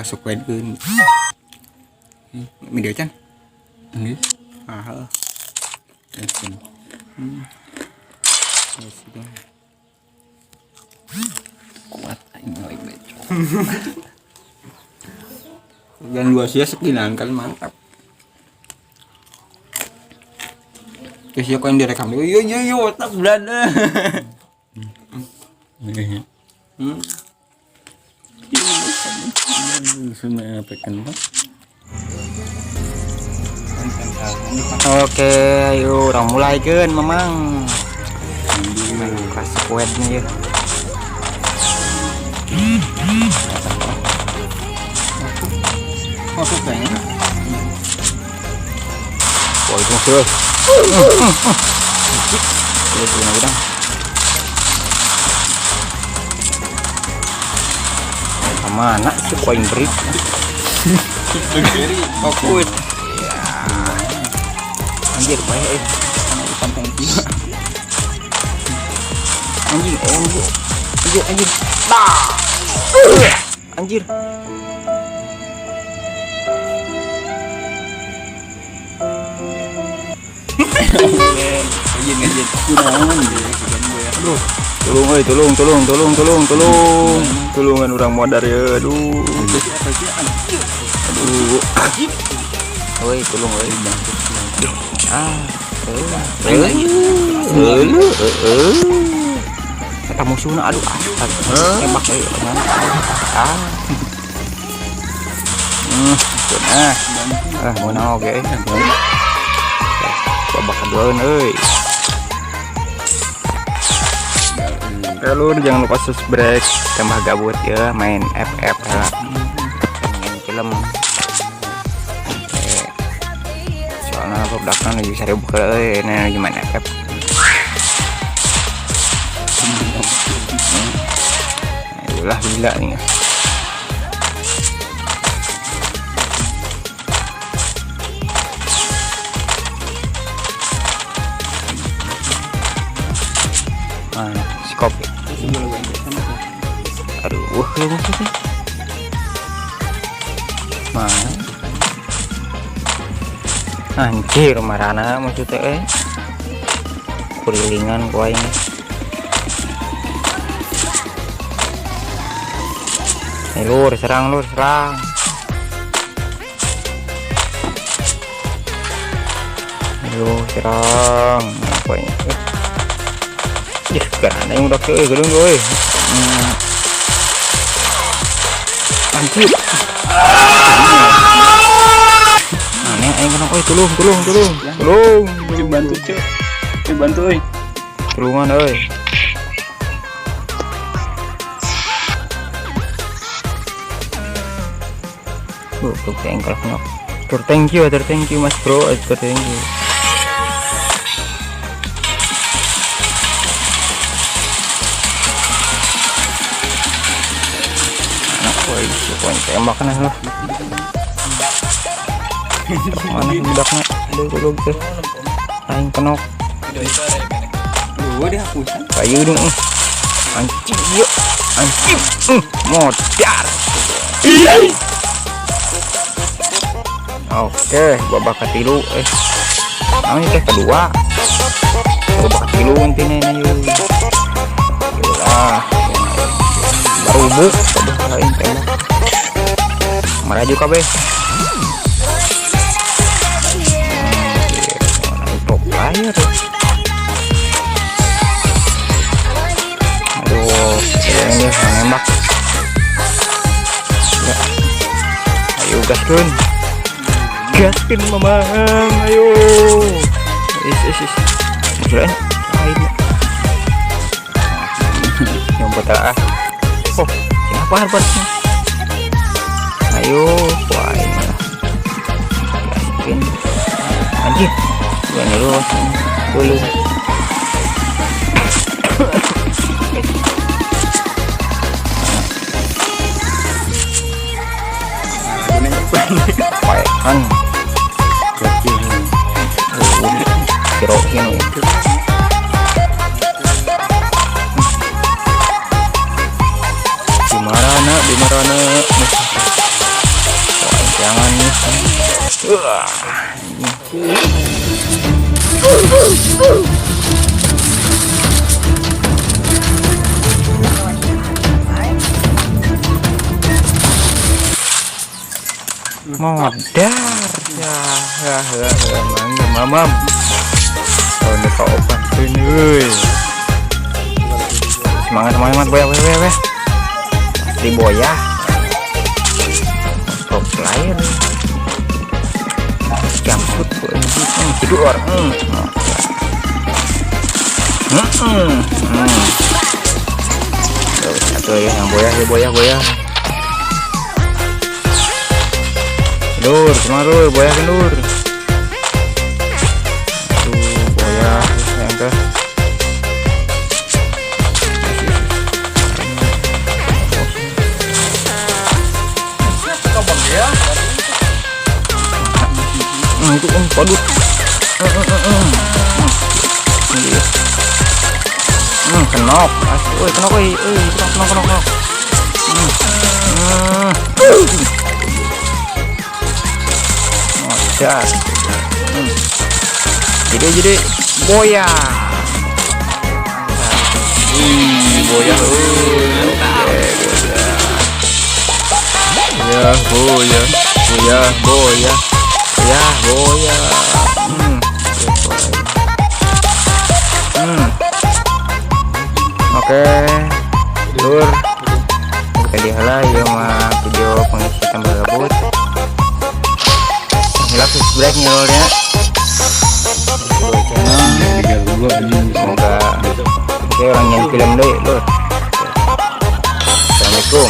Masuk wedkeun. Video can. Geus. Ah, heuh. Action. Ya sudah. Kuat aing we becok. Dan dua sia sekilan kan mantap. Terus ya kau yang direkam, yo yo yo yo, otak berada. Hmm. Semua apa kan Pak? Oke, ayo orang mulai kan, mamang. Kelas kuetnya ya. Masuk kayaknya. Wah, itu masuk. Terus udah. Mana sih koin break? Fokus. Anjir, banyak eh. Anjing, oh, anjir, anjir. Dah. Anjir. Anjing anjing. Kunaon Aduh, tolong euy, tolong, tolong, tolong, tolong, tolong. Tulungan urang modar ya, aduh. Aduh. Oi, tolong euy. Ah. Eta musuhna aduh, ah. Tembak euy, ah. Ah. Ah, meunang oge euy. Babak keduaeun euy. Oke lur, jangan lupa subscribe, tambah gabut ya main FF lah, main film. Oke. Soalnya produknya lagi 1000 ke, ini lagi main FF. Ayolah gila nih. Mana si kopi? Aduh, lu maksudnya? Mana? Anjir, marana maksudnya eh. Kurilingan gua ini. Nih lur, serang lur, serang. Ayo serang. Apa ini? Ih, karena yang udah ke gedung gue. Anjir. Aneh aing kena euy, tolong, tolong, tolong. Tolong, Cuk bantu cuk. Cuk bantu euy. Tulungan euy. Goblok teh engkel kena. Tur thank you, tur thank you Mas Bro, tur thank you. Pokoknya tembak kan lah. Mana budaknya? Aduh, goblok teh. Aing kenok. Dua dihapusan. Kayu dong. Anjing yuk. Anjing. Modar. Oke, babak ketilu eh. Nah, ini teh kedua. Babak ketilu intinya ini yuk. Ah. Baru buk, aing tembak. Meraju kabeh. Top player. Aduh, ini nembak. Ya. Ayo gaskeun. Gaskeun mamang, ayo. Is is is. Kirain lain. Nyomot ah. Oh, kenapa harbatnya? Ayo, wah ini lah. Gaskeun. Anjir. Gua nyuruh dulu. Paekan. Kirain we. Di mana? Di mana? Jangan nih. Wah. Modar ya, ya, ya, ya, mangga mamam. Oh, ini kok opan ini, euy. Semangat, semangat, boya, boya, boya, boya. Pasti boya. Top player. Jump tidur. Terus satu ya yang boya, ya boya, boya. Lur, semangat lur, boya kan lur. Aduh, boya yang ke. Itu padut. Ini. Kenok. Asik. Oi, kenok oi, oi, kenok, kenok, kenok, kenok. Hmm. Modar. Jadi boya. Wih, boya. Oke, boya. Ya, boya. Boya, boya. Ya, boya. Oke, lur. Kita dihala ya mah video pengisi tambah gabut. Hilap subscribe nih lur ya. Channel. Semoga oke orang yang film deh lur. Assalamualaikum.